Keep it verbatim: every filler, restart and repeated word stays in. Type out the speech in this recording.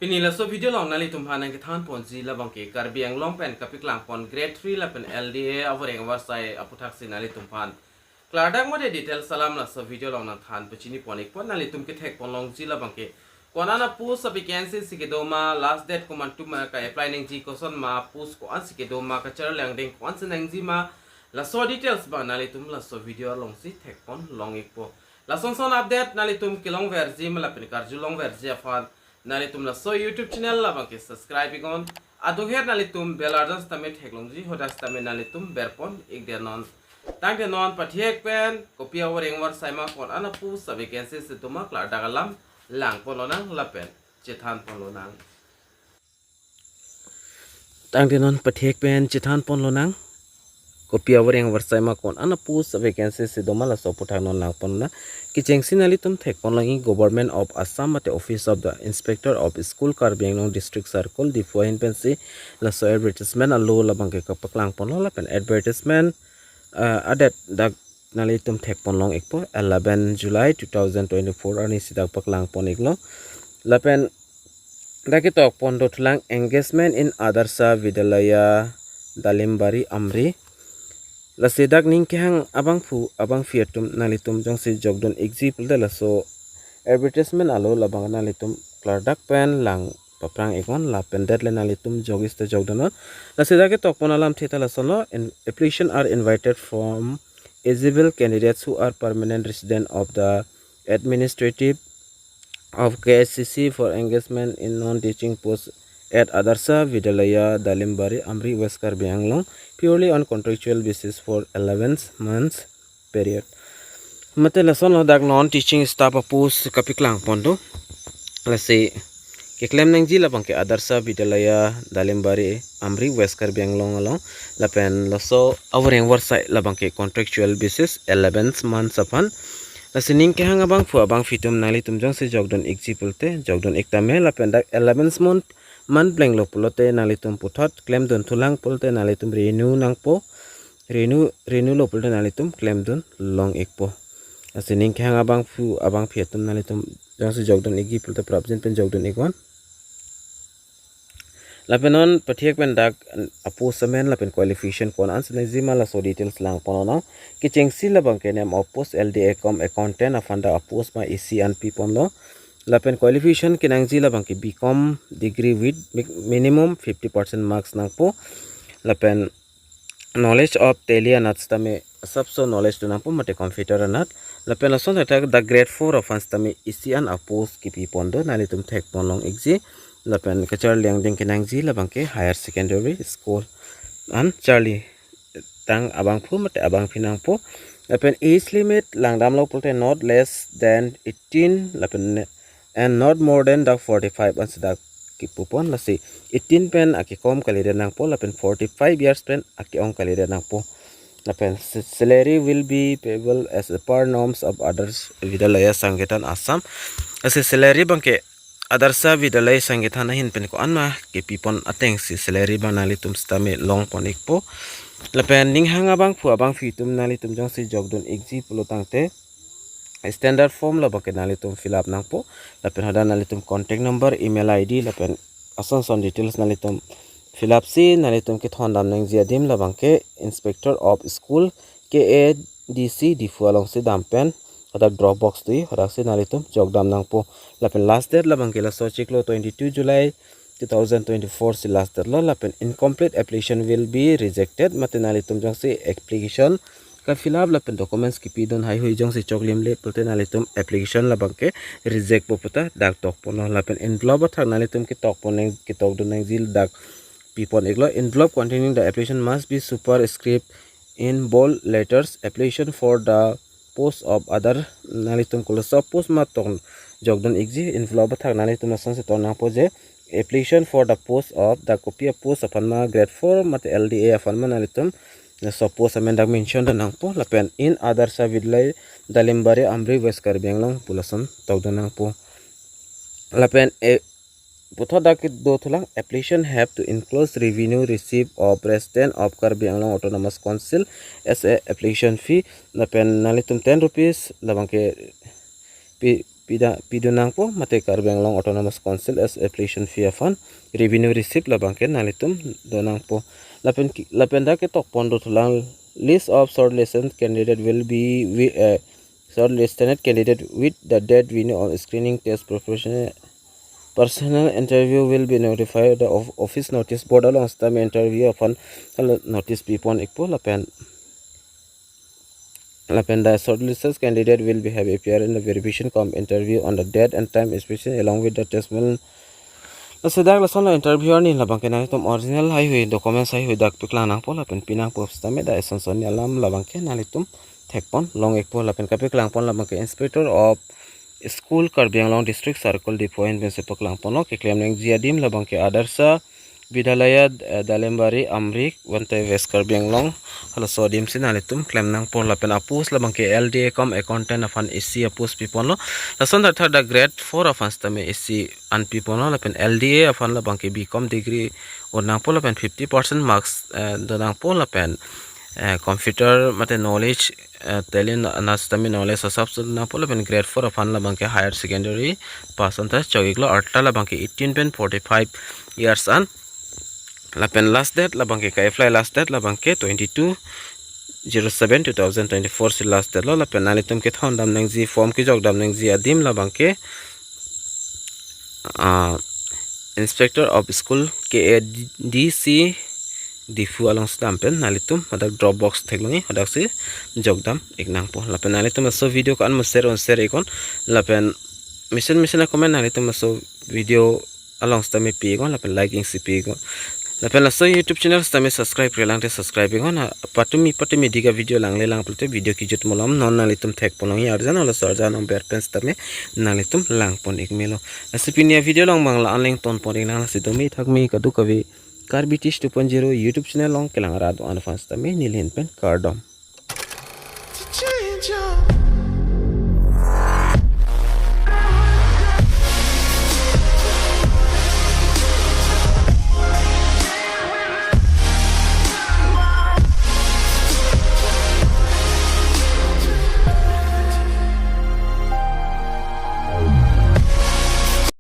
Pini laso video along nanglitum aphan nangkethan ponji labang ke Karbi Anglong pen kapaklang pon grade three lapen L D A avoreng avarsai aputhaksi nanglitum aphan klardak mate details alam laso video along nangthan pachini pon ikpo. Nanglitum kethek pon longji labang ke ko-an a-post a-vacancy si kedo ma, last date komantu ma, ka-apply nangji koson ma, post ko-an si kedo ma, kacharli angdeng ko-an si nangji ma, laso details abang nanglitum laso video alongsi thek pon long ikpo. Lason son update nanglitum kelong verji ma lapen karju long verji aphan nanglitum laso YouTube channel labang ke subscribe iknon. Adung her nanglitum bell arjan sitame theklongji, hadak sitame nanglitum berpon ikdet non. Tangte non pathek pen kopi avoreng avarsai ma, ko-an a-post a-vacancy si do ma, klardak alam lang pon lonang lapen chethan pon lonang. Tangte non pathek pen chethan pon lonang. Kopi avoreng avarsai ma, ko-an a-post a-vacancy si do ma, laso aputhak non lang pon lonang. Kechengsi nanglitum thek pon longji, Government of Assam mate Office of the Inspector of School, Karbi Anglong District Circle, Diphu ahin pensi laso advertisement alo labang ke kapaklang ponlo lapen advertisement, ah, a-date dak nanglitum thek pon long ikpo, eleven July two thousand twenty-four arni si dak paklang pon iklo. Lapen dak ketok pon dothulang, Engagement in Adarsha Vidyalaya Dalimbari Amri. Lasi dak ning kehang abangphu abangphi atum nanglitum jongsi jokdun ikji pulote laso advertisement alo labang nanglitum klardak pen lang paphrang iknon lapen det le nanglitum jokji seta jokdun non. Lasi dak ketok pon alamthe ta lasonlo, in, application are invited from eligible candidates who are permanent resident of the administrative of K H C C for engagement in non-teaching post at Adarsha Vidyalaya Dalimbari Amri, West Karbi Anglong, purely on contractual basis for eleven months period. Mate lasonlo, dak non-teaching staff a-post kapaklang pon do. Lasi keklem nangji labang ke Adarsha Vidyalaya Dalimbari Amri, West Karbi Anglong along. Lapen laso avoreng avarsai labang ke contractual basis eleven months aphan. Lasi ning kehang abangphu abangphi atum nanglitum jongsi jokdun ikji pulote jokdun ik tame, lapen dak eleven month, month plenglo pulote nanglitum puthot klemdun thulang pulote nanglitum renew nangpo, renew, renew lo pulote nanglitum klemdun long ikpo. Lasi ning kehang abangphu abangphi atum nanglitum jongsi jokdun ikji pulote prapjin pen jokdun iknon. Lapen non pathek pen dak a-post amen lapen qualification ko-an ansi nangji ma, laso details lang pon lonang. Kechengsi labang ke name of post L D A com accountant aphan dak a-post ma isi an pi ponlo. Lapen qualification kenangji labang ke B com degree with mi-, minimum fifty percent marks nangpo. Lapen knowledge of Tally anat sitame asapso knowledge do nangpo mate computer anat. Lapen lason athak dak grade four aphan sitame isi an a-post kipi pon do, nanglitum thek pon long ikji. Lapen kacharli angdeng kenangji labang ke higher secondary school an charli tang abangphu mate abangphi nangpo. Lapen age limit langdamlo pulote not less than eighteen lapen ne-, and not more than the forty-five ansi dak kipu pon. Lasi eighteen pen akekom kalidet nangpo lapen forty-five years pen ake-ong kalidet nangpo. Lapen sa-, salary will be payable as per norms of Adarsha Vidyalaya Sangathan Assam. Lasi salary abang ke Adarsha Vidyalaya Sangathan ahin pen ko-an ma kipi pon atengsi salary abang nanglitum sitame long pon ikpo. Lapen ning kehang abangphu abangphi atum nanglitum jongsi jokdun ikji pulo tangte standard form labang ke nanglitum fill up nangpo. Lapen hadak nanglitum contact number, email I D lapen ason son details nanglitum fill up si nanglitum kethondam nangji adim labang ke Inspector of School, K A D C, Diphu alongsi dam pen hadak drop box do, hadaksi nanglitum jokdam nangpo. Lapen last date labang ke laso chiklo twenty-two July two thousand twenty-four si last date lo. Lapen incomplete application will be rejected. Mate nanglitum jongsi application ka-fill up lapen documents kipidun haihui jongsi choklim le pulote nanglitum application labang ke reject po puta dak tok ponlo. Lapen envelope athak nanglitum ketok pon nang, ketokdun nangji dak pi pon iklo. Envelope containing the application must be superscript in bold letters. Application for the post of Adar, nanglitum koloso post ma tong jokdun ikji, envelope athak nanglitum lasonsi tong nangpo je, application for the post of, dak kopi a-post aphan ma, grade four mate L D A aphan ma, nanglitum laso post amen dak mention dun nangpo. Lapen in Adarsha Vidyalaya Dalimbari Amri, West Karbi Anglong pu lason tokdun nangpo. Lapen e, puthot dak do thulang, application have to include revenue received of resident of Karbi Anglong Autonomous Council as a application fee. Lapen nanglitum ten rupees labang ke pi, pida, pidun nangpo mate Karbi Anglong Autonomous Council as application fee aphan revenue receipt labangke nanglitum do nangpo. Lapen ki, lapen dak ketok pon dothulang list of shortlisted candidate will be wi-, uh, shortlisted candidate with the date venue of screening test professional personal interview will be notified the of-, office notice board along sitame interview aphan notice pipon ikpo lapen lapen the shortlisted candidate will be have appear in the verification cum interview on the date and time specified along with the testimonial. Laso dak lason la interviewer ni labangke nanglitum original haihui documents haihui dak paklang nangpo lapen pinangpo sitame dak eson son alam labangke nanglitum thekpon long ikpo lapen kapaklang pon labangke Inspector of School Karbi Anglong District Circle Diphu ahin pensi paklang ponlo. Keklem nangji adim labangke Adarsha Vidyalaya, eh, Dalembari, Amri, Wante West Karbi Anglong. Halaso adim si nanglitum klem nangpo lapen a-post labangke L D A cum accountant aphan isi a-post piponlo. Lason thar thar dak grade four aphan sitame isi an piponlo lapen L D A aphan labangke B com degree un nangpo lapen fifty percent marks, eh, do nangpo lapen, eh, computer mate knowledge, eh, tele na, na sitame knowledge asap sut nangpo lapen grade four aphan labangke higher secondary pass an ta chok iklo, arta labangke eighteen pen forty-five years an. Lapen last date labangke ka-apply last date labangke twenty-two zero seven two thousand twenty-four si last date lo. Lapen nanglitum kethon dam nangji form kejok dam nangji adim labangke, ah, Inspector of School K A D C Diphu along sitame pen nanglitum hadak drop box theklongji, hadak si jok dam ik nangpo. Lapen nanglitum laso video ko-an mo share un share iknon lapen mesen mesen a-comment nanglitum laso video along sitame pi iknon lapen like ing si pi iknon. Lapen laso YouTube channel sitame subscribe-re lang te subscribe iknon. Ha, patumi patumi dik a-video langle lang pulote video kejut malom non nanglitum thekpon longji, arjan laso arjan ong ber pen sitame nanglitum langpon ik melo. Lasi pini a-video along bang la-an le ingtonpon ik nang, lasi domi thakmi kadokave Karbi Teach two point zero YouTube channel along kelang rat do-an aphan sitame neli ahin pen kardom. To change your